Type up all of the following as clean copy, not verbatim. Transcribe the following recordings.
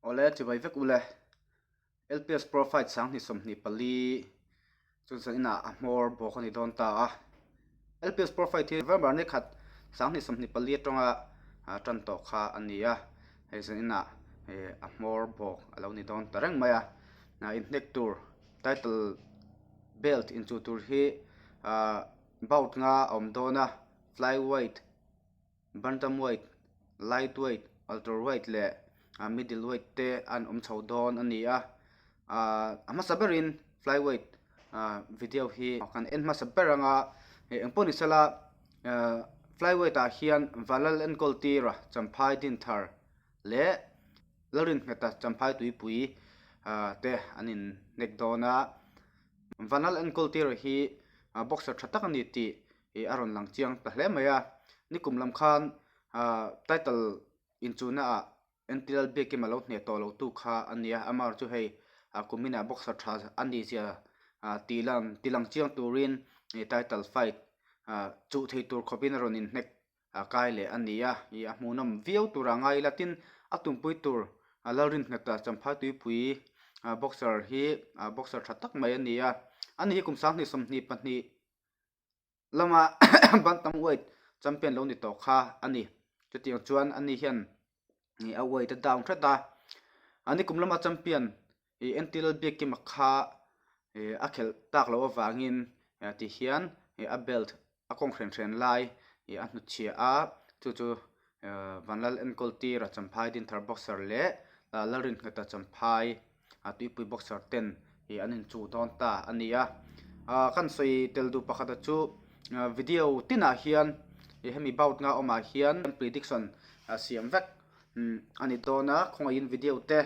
Awle chibai vek ule. LPS Pro Fight 2024 chu zaninah a hmawr bawk a ni dawn ta a. LPS Pro Fight hi November ni khat 2024 atanga tan tawh kha a ni a. Hei zaninah a hmawr bawk a lo ni dawn ta reng mai a. Inhnek tur title belt inchuh tur hi bout nga a awm dawn a, flyweight, Bantamweight, Lightweight, Welterweight leh Middleweight te an awm chho dawn a ni a. A hmasa berin Flyweight video hi kan en hmasa ber anga engpawh ni sela Flyweight ah hian Valal enkawl tira Champhai Dinthar leh Lalrinnghet-a Champhai Tuipui te an inhnek dawn a. Vanlal enkawl tira hi boxer tha tak a ni tih ih a rawn lang chiang ta hle mai a nikum lam khan ah title inchuhna ah NTL biakim a lo hneh tawh lo tu kha a ni a amaherawhchu chu hei ah kumin ah boxer tha a nih zia ah tih lang ti lang chiang turin ih title fight ah chuh thei tur khawpin a rawn inhnek a kai leh a ni a ih a hmuhnawm viau tur a ngai ila tin a tumpui tur a Lalrinnghet a Champhai tuipui ah boxer hi ah boxer tha tak mai a ni a ani hi kum 2022 lama bantamweight champion lo ni tawh kha a ni. Chutiang chuan ani hian a weight a down hret a, ani kum lama champion ih NT Lalbiakkima kha ih a khelh tak loh avangin ti hian a belt a kawng hren hren lai ih a hnutchhiah a, chu chu Vanlal enkawl tir a Champhai Dinthar boxer leh Lalrinnghet a Champhai a tuipui boxer ten ih an inchuh dawn ta a ni a. Ah kan sawi tel duh pakhata chu video tinah hian ih hemi bout nga awmah hian prediction siam vek a ni dawn a, khawngaihin video te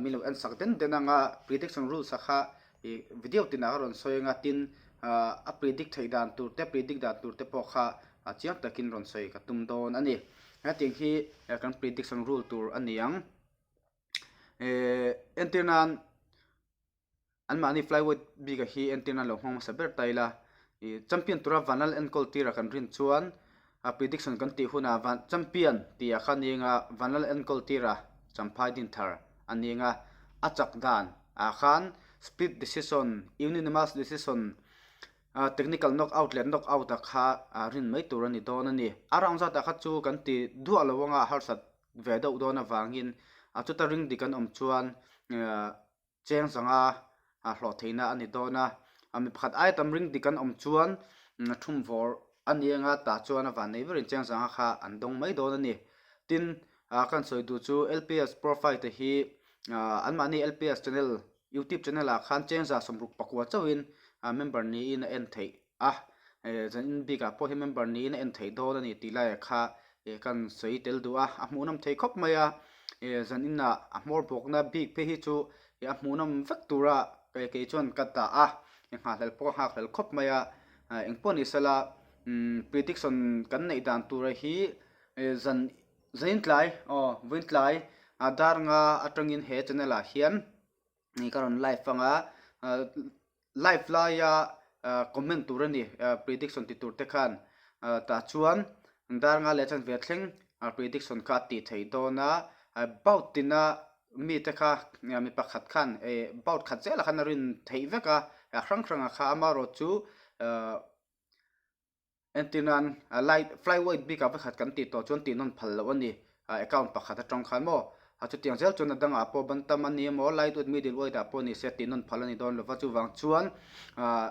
min lo en sak den den anga prediction rules a kha ih video tinah ka rawn sawi anga tin ah a predict theih dan tur te predict dan tur te pawh kha chiang takin rawn sawi ka tum dawn a ni. Hetiang hi kan prediction rule tur a ni ang. Ehh entir nan anmahni flyweight bik ah hi entir nan lo hmang hmasa ber ta ila ih champion tura vanlal enkawl tir a kan rin chuan a prediction kan tih hunah van champion tih ah khan eng a vanlal enkawl tir a champhai din thar a ni ang a a chak dan ah khan split decision unanimous decision ah technical knock out leh knock out ah kha rin mai tur a ni dawn a ni a round zat ah kha chu kan ti duah lo anga a harsat ve deuh dawn avangin a chuta ring dik an awm chuan cheng zanga hlawh theihna a ni dawn a, a mi pakhat aia tam ring dik an awm chuan thum vawr a ni anga tah chuan a van nei berin cheng zanga kha an dawng mai dawn a ni. Tin, kan sawi duh chu LPS profile te hi anmahni LPS channel youtube channel ah khan cheng za 64 chauhin member niin a en theih. a zanin bikah pawh hi member niin a en theih dawn a ni tih laiah kha eh kan sawi tel duh a a hmuhnawm thei khawp mai a eh zaninah a hmawr bawkna bik phei hi chu eh a hmuhnawm vek tura kei kei chuan ka dah a nghahhlelh pawh ka nghakhlelh khawp mai a engpawh ni sela umm prediction kan neih dan tura hi eh zan zanin tlai aw vawiin tlai a dar nga atangin he channel ah hian Ni ka rawn live anga live laia comment tur a ni prediction ti tur te khan tah chuan dar nga leh chanve thleng prediction kha a tih theih dawn a bout tina mi te kha mi pakhat khan bout khat zelah khan a rin theih vek a hrang hrang ah kha amaherawhchu Entir nan light flyweight bik ah vekhat kan tih tawh chuan tih nawn phal loh a ni account pakhat atang khan maw a chutiang zel chuan a dangah pawh ban tam a ni emaw lightweight middleweight ah pawh ni se tih nawn phal a ni dawn lova chuvang chuan ah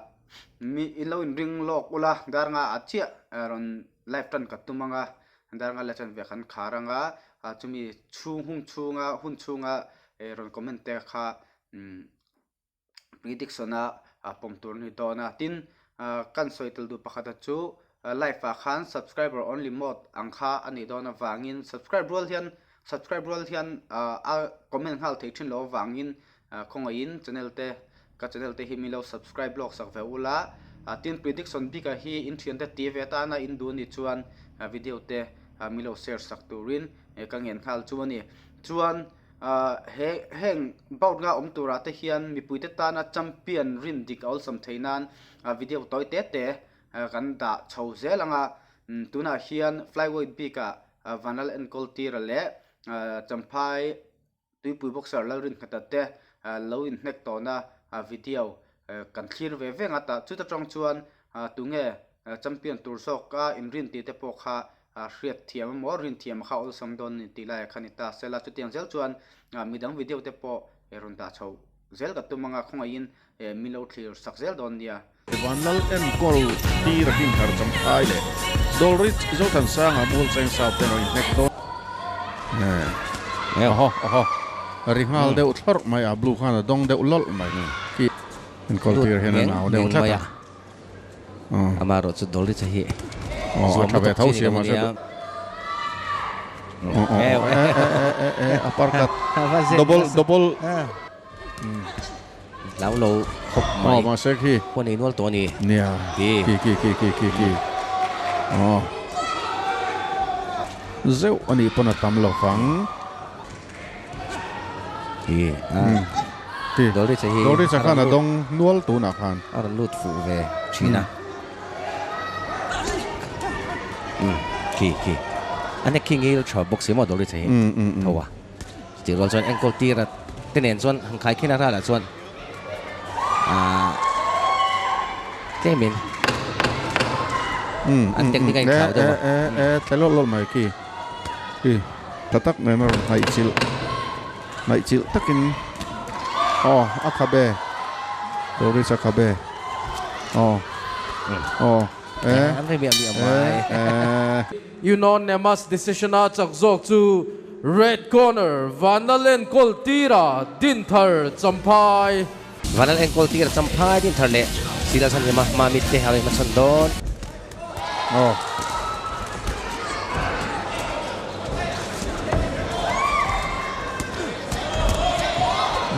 mi in lo inring lawk ula dar nga ah chiah rawn live tan ka tum anga dar nga leh chuan ve kan khar anga chumi chhung hung chhunga hun chhunga rawn comment te kha umm. prediction a pawm tur a ni dawn a tin kan sawi tel duh pakhat a chu live ah khan subscriber only mode ang kha a nih dawn avangin subscribe rual hian subscribe rual hian a comment nghal thei thin loh avangin khawngaihin channel te ka channel te hi min lo subscribe lawk sak ve ula tin prediction bik ah hi in thian te ti ve atana in duh anih chuan video te min lo share sak turin ka ngen nghal chu a ni chuan. Ahh he heng bout nga awm turah te hian mipuite tana champion rin dik a awlsam theih nan video tawi te te kan dah chho zel ang a, tunah hian flyweight bikah Vanlal enkawl tira leh Champhai. Tuipui boxer Lalringhata te lo inhnek tawhna video kan thlir ve ve ngat a, chuta tawng chuan tunge champion tur zawk a inrin tih te pawh kha hriat thiam emaw rin thiam kha awlsam dawn a ni tih laiah kha ni ta sela, chutiang zel chuan midang video te pawh rawn dah chho zel ka tum anga khawngaihin min lo thlir sak zel dawn nia. Vanlal enkawl tir a hlim thar champhai leh Dolrich Zothansanga Mualcheng South te rawn inhnek dawn. Aw aw ri nghal deuh thlawrh mai a, blue khan a dawng deuh lawlh mai khi enkawl tir hian a nau deuh tlat a. Amaherawh chu Dolrich a hi zuam lutuk chi ni lo a nia. A parkat double double. Hlau lo khawp mai. Aw mahse khi. Pawh nei nual tawh a ni. Nia. Ki. Ki ki ki ki ki ki. Aw. Zeuh a nih pawn a tam lo vang. Ki. Ki. Dawlricha hi. Dawlricha khan a dawng nual tunah khan. A rawn lut fuh ve thin a. Ki ki. A nek khi ngil tha bawk si maw Dawlricha hi. Tho a. Chutih rual chuan enkawl tira te nen chuan han khai khin a ralah chuan aah tlemin an technique a inthlau deuh a. E e tle lawlh lawlh mai khi khi tha tak nen a rawn hnaih chilh hnaih chilh takin aw a khabe Doris a khabe aw aw e an ri miah miah mai. E e. Unanimous decision-a chak zawk chu Red Corner Vanlal enkawl tira Dinthar Champhai. Vanlal enkawl tira Champhai Dinthar leh Sila Chhanhima Mamit te a hmachhawn dawn. Aw.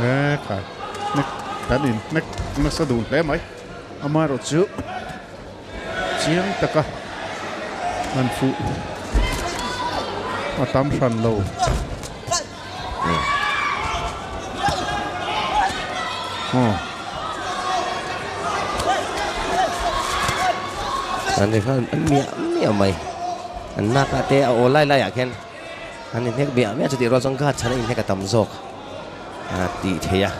E khai nek kan in nek nasa dun hle mai amaherawh chu. Chiang taka han fuh a tam hran lo. An ri khan an miah miah mai. An nak ah te a aw lai lai ah khian an inhnek miah miah chutih rual chuan guard chhan a inhnek a tam zawk a tih theih a.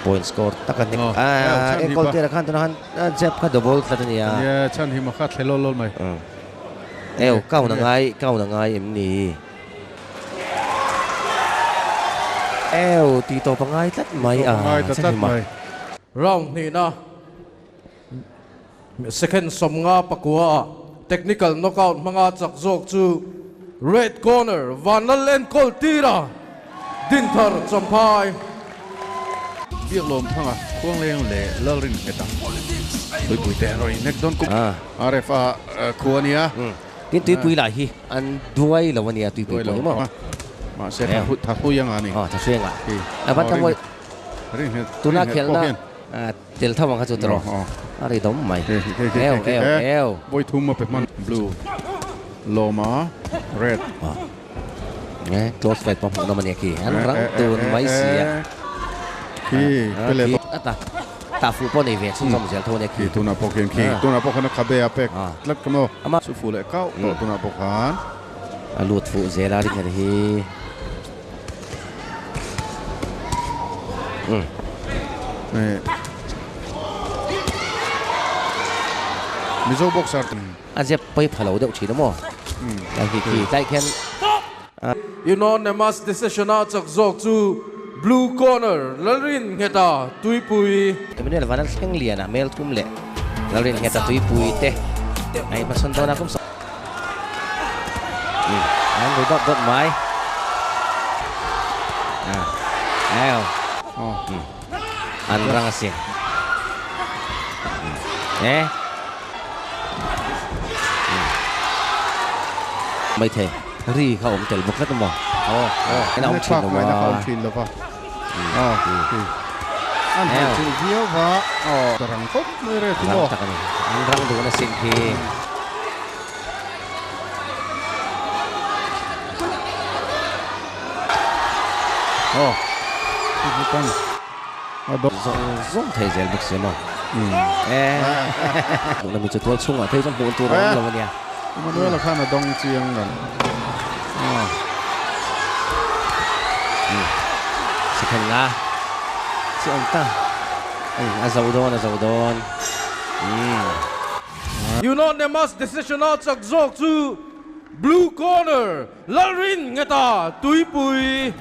Point score tak a hnek a enkawl tirah khan tunah khan A jab kha double tlat a nia. Nia, chhan hi makha thle lawl lawl mai. Eo, count a ngai, count a ngai em ni? Eo, tih tawp a ngai tlat mai a, chhan hi ma. Round hnihna second 50 pakua ah technical knockout hmanga chak zawk chu Red Corner Vanlal enkawl tira Dinthar Champhai. Biaklawm thanga Khuangleng leh Lalrin nghet ang. Tuipui te an rawn inhnek dawn kum. RFA khua a nia. Tin tuipui lah hi an duai lo a nia tuipui pawh hi maw. Mahse tha hlui anga a ni. Aw tha hlui anga. A van ta mawi. Tuna khelna tel tho ang kha chu tawh. A ri dawm mai. Eo eo eo. Vawi thum a pe hman. Blue Lawma red. Nge close fight pawh hmuh nawm a nia khi an rang tun mai si a. Khi pele tawh. A ta ta fuh pawh nei ve chhunzawm zel tho a nia khi. Khi tunah pawh khian khi tunah pawh khan a khabe a pek tlat ka maw. Chu fuh leh kau tawh tunah pawh khan. A lut fuh zel a ringher hi. Mizo boxer. A zep pawi pha lo deuh thin a maw? Tlai khi khi tlai khian a. Unanimous decision-a chak zawk chu Blue Corner Lalrin Ngheta Tuipui. Emmanuel Van an thleng lian a hmel thum leh Lalrin Ngheta Tuipui te a inhmachhawn dawn a kum An ri dawt dawt mai. An rang asin. E. Maithei ri kha awm tel bawk tlat a maw? Aw aw. En a awm thin lo va. Kha awm thin lo va. Aw. An hmu chilh viau va. Aw. Ka rang khawp mai re chu maw. Rang tak a ni. An rang duh asin khi. Aw. Kan. Zawng zawng thei zel bawk si maw? Hmuhna mi chu tual chhungah phei chuan hmuh tur a awm lo a nia. Emmanuel-a khan a dawng chiang lo. Umm second nga chi awm ta a zo dawn a zo dawn umm. Unanimous decision a chak zawk chu Blue corner Lalrin Ngeta Tuipui.